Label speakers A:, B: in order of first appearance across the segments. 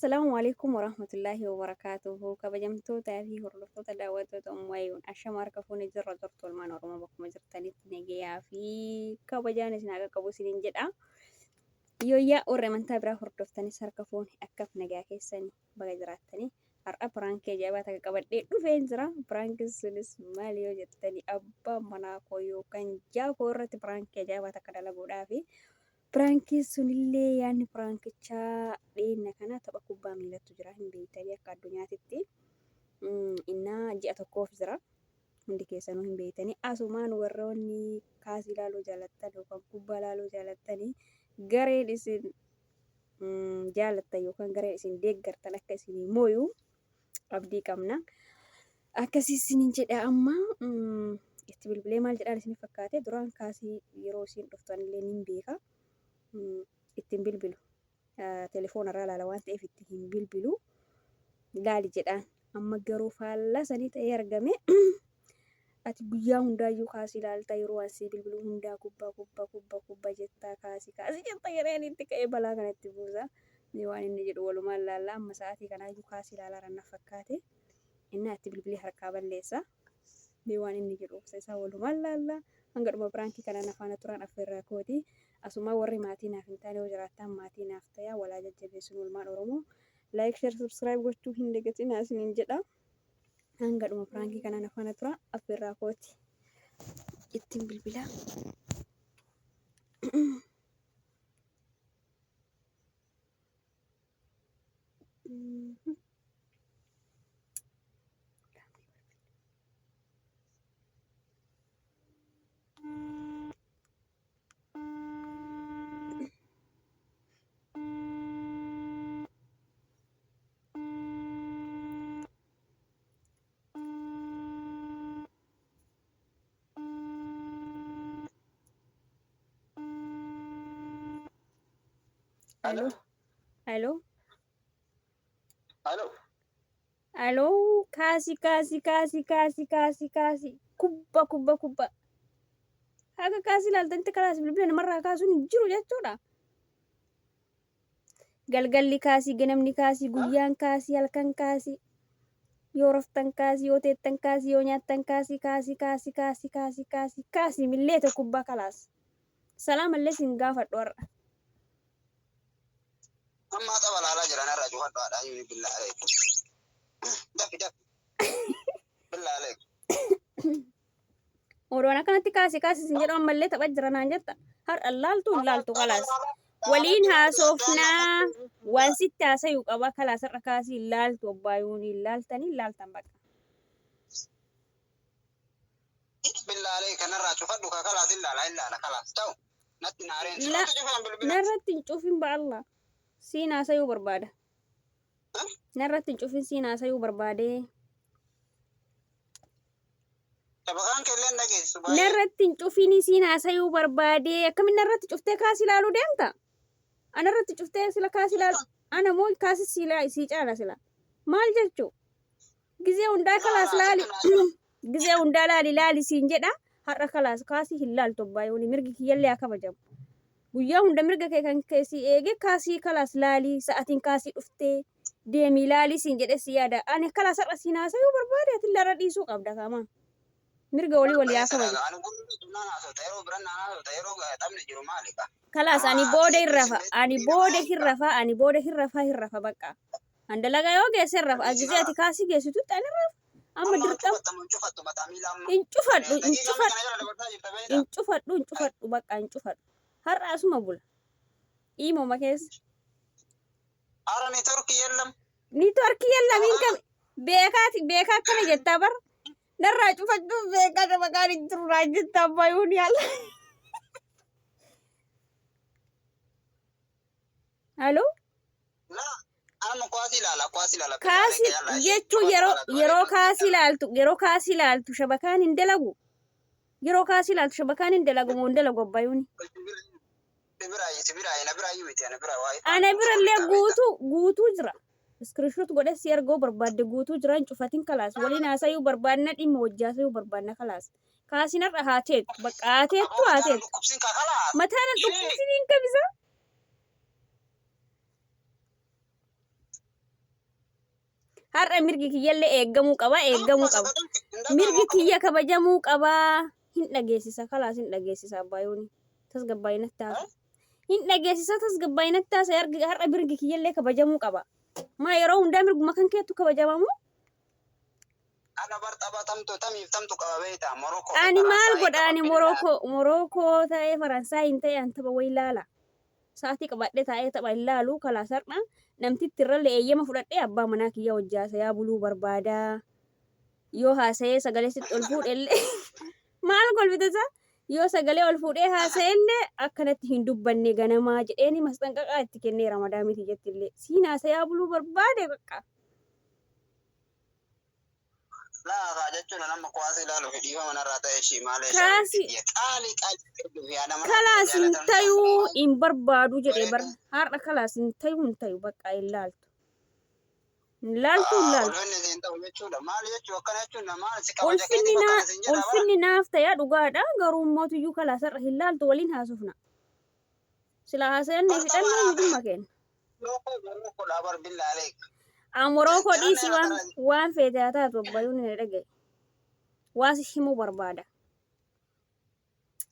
A: Assalaamu alaikum warahmatullaahi wabarakaatuhu. Kabajamtootaa fi hordoftoota daawwattoota Ummaayuun ashama harka fuune jirra jirtu ilmaan Oromoo bakkuma jirtanitti nagayaa fi kabajaan isin haa qaqqabu isiniin jedha. Yooyyaa warri amantaa biraa hordoftanis harka fuune akkam nagaa keessanii baga jiraattanii. Har'a piraankii ajaa'ibaa takka qabadhee dhufeen jira. Piraankiin sunis maal yoo jettanii abbaa manaa koo yookaan jaakoo irratti piraankii ajaa'ibaa takka dalaguudhaafi. Piraankiin sunillee yaadni piraankichaa dhiyeenya kana tapha kubbaa miilattu jira hin beektanii akka addunyaatitti. Innaa ji'a tokkoof jira. Hundi keessanuu hin beektanii. Asumaan warroonni kaasii ilaaluu jaalattan yookaan kubbaa ilaaluu jaalattanii gareen isin jaalattan yookaan gareen isin deeggartan akka isinii mooyu abdii qabna. Akkasii isiniin jedha amma itti bilbilee maal jedhaan isin fakkaate duraan kaasii yeroo isiin dhuftu anillee nin beeka. Ittiin bilbilu. Telefoona irraa ilaala waan ta'eef itti hin bilbilu. Laali jedhaan. Amma garuu faallaa sanii ta'ee argame. Ati guyyaa hundaayyuu kaasii ilaalta yeroo an sii bilbilu hundaa kubbaa kubba kubba kubba jettaa kaasii kaasii jetta jedhee ani itti ka'ee balaa kana itti buusa. Mee waan inni jedhu walumaan laalla amma sa'aatii kanaayyuu kaasii ilaalaa jiran na fakkaate. Innaa itti bilbilee harkaa balleessa. Mee waan inni jedhu obsa isaa walumaan laalla. Hanga dhuma piraankii kanaa na faana turaan affeerraa kooti. Asumaa warri maatii naaf hin taane yoo jiraattaan maatii naaf tayaa walaa jajjabeessinu ilmaan Oromoo. Like share subscribe gochuu hin dagatinaa isiniin jedha. Hanga dhuma piraankii kanaa na faana turaa affeerraa kooti. Ittiin bilbilaa. Alo. Alo.
B: Alo.
A: Alo. Kaasi kaasi kaasi kaasi kaasi kaasi. Kubba kubba kubba. Haga kaasi ilaaltanitti kalaas bilbila namarraa kaasuun hin jiru jechuudha. Galgalli kaasii, ganamni kaasii, guyyaan kaasii, halkan kaasii. Yoo raftan kaasii, yoo teettan kaasii, yoo nyaattan kaasii, kaasii, kaasii, kaasii, kaasii, kaasii, kaasii, milleeta kubbaa kalaas. Salaamallee sin gaafadhu har'a.
B: Amma tapha laalaa jiran irraa cufadhu haadha ayyuuni billaa aleekum. Dafi dafi. Billaa aleekum.
A: Odoon akkanatti kaasi kaasi sin jedhu ammallee tapha jira naan jetta. Har'a laaltu hin laaltu kalaas. Waliin haasofnaa waan sitti haasayuu qaba kalaas har'a kaasii hin laaltu abbaayuun hin laaltanii hin laaltan baqa.
B: Billaa aleekum kanarraa cufadhu ka kalaas hin laala hin laala kalaas ta'u. Natti naareen
A: La
B: sirratti cufan bilbila.
A: narratti hin cufin ba'alla. Siin haasayuu barbaada. Narratti hin cufin siin haasayuu barbaadee.
B: Shabakaan kee illee hin dhageessu baay'ee.
A: Narratti hin cufin siin haasayuu barbaadee. Akkamiin narratti cuftee kaasii ilaaluu deemta? Anarratti cuftee sila kaasii ilaalu. Ana moo kaasii sii caala sila. Maal jechuu? Gizee hundaa kalaas laali. Gizee hundaa laali laali siin jedha. Har'a kalaas kaasii hin laaltu abbaa yooni mirgi kiyyallee haa kabajamu. Guyyaa hunda mirga kee kan kee sii eege kaasii kalaas laalii sa'atiin kaasii dhuftee deemii laalii siin jedhee si yaada. Ani kalaas har'a siin haasayuu barbaade ati illee har'a dhiisuu qabda kaamaa. Mirga walii walii haa kabaju.
B: Ani gurri naan haasofta yeroo biran naan haasofta yeroo taphni jiru maali ka?
A: Kalaas ani booda hin rafa ani booda hin rafa ani booda hin rafa hin rafa bakka. An dalagaa yoo geesse hin rafa. Gizee ati kaasii geessitutti ani hin rafa. Amma dirqama hin cufadhu hin cufadhu hin cufadhu hin cufadhu bakka hin cufadhu. Har'a asuma bula. Iimoma keessa.
B: Ara network yellam.
A: Niitworkii yellamiin kam beekaati beekaa akkana jettaa bar. Narraa cufachuuf beekaa maqaan hin jiru naan jettaa bayuun yaala. Halo?
B: La amma kuwaasii ilaala kuwaasii ilaala.
A: Kaasii jechuun yeroo yeroo kaasii ilaaltu yeroo kaasii ilaaltu shabakaan hin dalagu. Yeroo kaasii ilaaltu shabakaan hin dalagu moo hin dalagu abbayuuni.
B: Sibiraayi na biraayi miti ana bira waa'ee.
A: Ana birallee guutuu guutuu jira. Iskiriishoot godhee si ergoo barbaadde guutuu jira hin cufatin kalaas. Waliin haasayuu barbaadna dhimma wajji haasayuu barbaadna kalaas. Kaasiin har'a haa teettu bakka haa teettu haa teettu.
B: Dhukkubsin kakalaa.
A: Mataa na dhukkubsiniin kabisa. Har'a mirgi kiyyallee eeggamuu qaba, eeggamuu qaba. Mirgi kiyya kabajamuu qaba. Hin dhageessisa, kalaas hin dhageessisa abbaayooni. Tasgabbaa'ii natti haasa. Hin dhageessisa, tasgabbaa'ii natti haasa. Har'a mirgi kiyyallee kabajamuu qaba. Maa yeroo hundaa mirguma kan keettu kabajamamu?
B: Ana bar tapha tamtu tamiif tamtu qaba beektaa Morokoo fi
A: Ani maal
B: Faransaayii
A: godha
B: qaba
A: ani
B: billaa.
A: Morookoo Morookoo ta'ee Faransaay hin ta'e an tapha wayi laala. Sa'aatii qabadhee taa'ee tapha hin laalu kalaas har'a namtitti irrallee eeyyama fudhadhee abbaa manaa kiyya wajji haasayaa buluu barbaada. Yoo haasa'ee sagalee sitti ol fuudhellee maal kolfita isaa? Yoo sagalee ol fuudhee haasa'ellee akkanatti hin dubbanne ganamaa jedheeni masxanqaqaa itti kenneera madaamii tiyyattillee. Siin haasayaa buluu barbaade bakka.
B: Laa kaa jechuun nama kuwaasii ilaaluuf dhiifama narraa ta'e ishii maalee
A: Kaasi
B: shabiibti qaalii qaalii fi haadha manaa kiyya
A: kalaas hin
B: jaalatamtuu
A: tayuu hin barbaadu jedhe bar
B: bareedu.
A: har'a kalaas hin tayuu hin tayu bakka hin laaltu hin laaltu hin laaltu.
B: Ulfinni siin ta'u jechuudha. Maal jechuu akkana jechuun maal si kabaja
A: Ulfinni
B: keetiif
A: naa
B: akkana siin jedha bara.
A: ulfinni naaf taya dhugaadha garuu mootuyyuu kalaas har'a hin laaltu waliin haasofna sila haasayanne
B: Bar
A: fixannee
B: tapha
A: hidhumma keenya.
B: Morokoo Morokoodha bar billaa aleek.
A: An Morookoo
B: Jaranna
A: dhiisi
B: irra
A: waan
B: tara
A: waan feete haa taatu abbayuun hin dhagaye. Waa si himuu barbaada.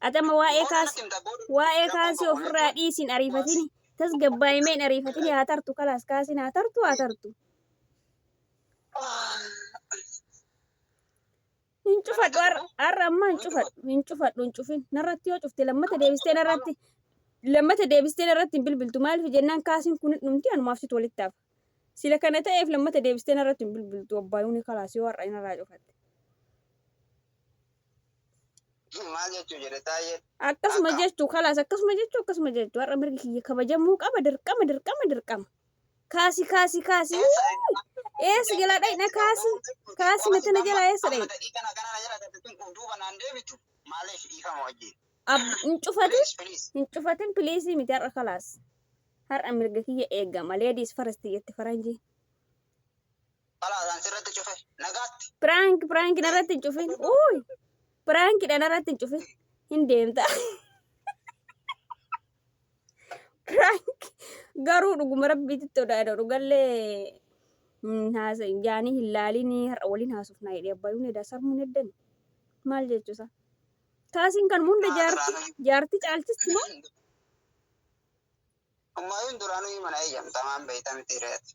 A: Ati amma waa'ee
B: booda
A: kaasi
B: natti himta booda
A: waa'ee
B: rakkoon
A: kaasii
B: qabu
A: ofirraa
B: jechuun
A: dhiisi hin
B: waasi.
A: ariifatini. Tasgabbaa'imee hin ariifatini haa tartu kalaas kaasiin haa tartu haa tartu. Hin cufadhu
B: Narratti
A: har'a
B: cufu
A: har'a ammaa hin
B: hin
A: cufadhu
B: cufadhu.
A: hin cufadhu hin cufin narratti yoo cufte lammata deebistee narratti lammata deebistee narratti hin bilbiltu maaliif jennaan kaasiin kun hin dhumti anumaaf situ walitti hafa. Sila kana ta'eef lammata deebistee narratti hin bilbiltu abbaayuun kalaas yoo har'a narraa cufatte.
B: Maal jechuu jedhe taayee
A: Akkasuma
B: akka.
A: jechuu kalaas akkasuma jechuu akkasuma jechuu har'a mirgi kiyya kabajamuu qaba dirqama dirqama dirqama. Kaasi kaasi kaasi
B: Eessa
A: wuuy eessa jalaa dhayna kaasi kaasi
B: Kuwaasi
A: matana
B: amma
A: jalaa eessa
B: amma
A: dhayna.
B: daqiiqaan akkanaa na jala taate tun duuba naan deebitu maaliif dhiifama wajjin.
A: Ab hin cufatin
B: Please please.
A: hin cufatin piliisii miti har'a kalaas. Har'a mirga kiyya eegama ladies first jette faranjii.
B: Kalaas an sirratti cufe nagaatti.
A: Piraank piraank narratti hin cufin. Uuy piraankidha narratti hin cufin. Hin deemta. Piraank garuu dhuguma rabbiititti odaadha dhugallee haasa jaanii hin laalinii har'a waliin haasofnaa jedhee abbaayuun edaa sarmuun eddan maal jechuusa. Kaasiin kan hunda
B: Maa
A: jaarti
B: duraanuu
A: jaarti caalchisti moo?
B: Ammaayuun duraanuu mana eeyyamta maan beeyta miti reeti.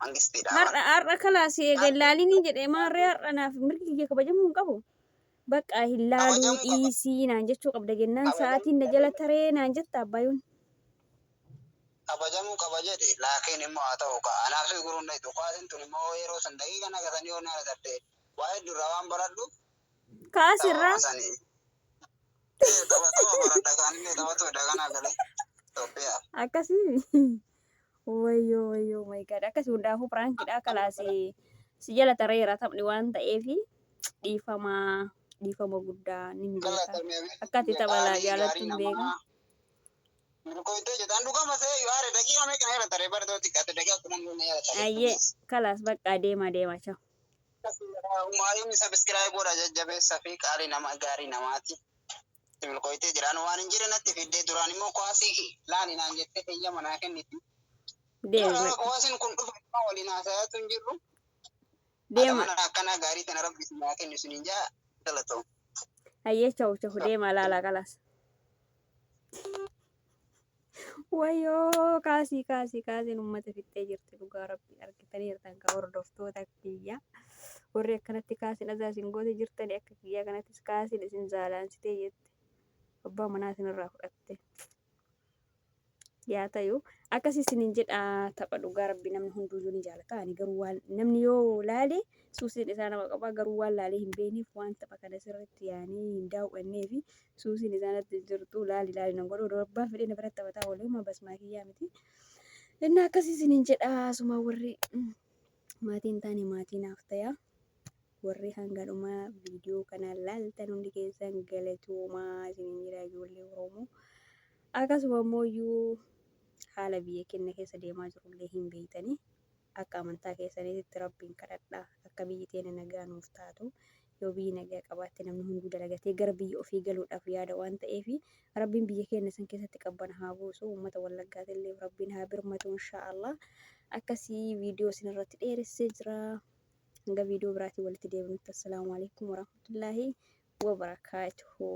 B: Mangistiidha bar.
A: Har'a har'a kalaas eega hin laalinii jedhee maarree har'a naaf mirgi kiyya kabajamuu hin qabu. Bakka hin laaluu
B: Kabajamuu qaba.
A: dhiisii naan jechuu qabda jennaan
B: Kabajamuu
A: sa'aatiin na jala taree naan jetta abbaayuun.
B: Kabajamuu qaba jedhe laakiin immoo haa ta'u kaa anaaf si guruun dhayxu kaasin tun immoo yeroo san daqiiqa naga sanii yoo na tarte waa hedduu irraa waan baradhuuf
A: Kaasirraa
B: tapha sanii tapha tapha baradha kaanillee taphatu daganaa galee Itoophiyaa.
A: Akkasii wayyoo wayyoo my god akkasii hundaafuu piraankidha kalaasi si jala tareera taphni waan ta'eef dhiifama dhiifama guddaa nin beeka
B: Galatami
A: akka ati
B: biyya
A: tapha laa
B: qaalii
A: jaalattu
B: gaarii
A: hin beeka.
B: namaa milkooytee jedhaan dhugama see yoo aare daqiiqa meeqa na jala taree bara ta'u xiqqaate daqiiqa 10 na jala taree
A: Ayyee
B: please.
A: kalaas baqqaa deema deema chao.
B: Umaayuun subscribe godha jajjabeessa fi qaalii nama gaarii namaati. Milkooytee jiraan waan hin jirre natti fiddee duraan immoo kuwaasii laali naan jettee heyyama naa kenniti.
A: Deemi
B: Yeroo
A: bakka.
B: kuwaasiin kun dhufe immoo waliin haasayaatu hin jirru. Haadha
A: Deema.
B: mana akkanaa gaarii tana rabbi isin haa kennu isiniin jaa galatoo.
A: Ayyee chao chao deema laalaa kalaas. Wayyoo kaasii kaasii kaasiin uummata fixxee jirti dhugaa rabbi argitanii jirtan ka hordoftoota kiyya warri akkanatti kaasiin azaa isin goote jirtani akka kiyyaa kanattis kaasiin isin zaalaansitee jette abbaa manaa isinirraa fudhatte yaa tayu akkasii isinin jedha tapha dhugaa rabbi namni hunduuyyuu ni jaalata ani garuu waan namni yoo laale suusiin isaa nama qaba garuu waan laalee hin beekneef waan tapha kana sirriitti yaanii hin daawwanneefi suusiin isaa natti hin jirtu laali laali nan godhu odoo abbaan fedhee na biratti taphataa oolee uma basmaa kiyyaa miti inni akkasii isinin jedha asuma warri maatii hin taane maatii naaf ta'a warri hanga dhumaa viidiyoo kana laaltan hundi keessan galatoomaa isinin jedha ijoollee Oromoo. Akkasuma immoo iyyuu haala biyya keenya keessa deemaa jirullee hin beektanii. Akka amantaa keessaniitti Rabbiin kadhadhaa akka biyyi teenya nagaa nuuf taatu. Yoo biyyi nagaa qabaatte namni hunduu dalagatee gara biyya ofii galuudhaaf yaada waan ta'eef Rabbiin biyya keenya san keessatti qabbana haa buusu. Uummata Wallaggaatillee Rabbiin haa birmatu inshaallah. Akkasii viidiyoo isin irratti dheeressee jira. Hanga viidiyoo biraatiin walitti deebinutti assalaamu alaikum warahmatullaahi wabarakaatuhu.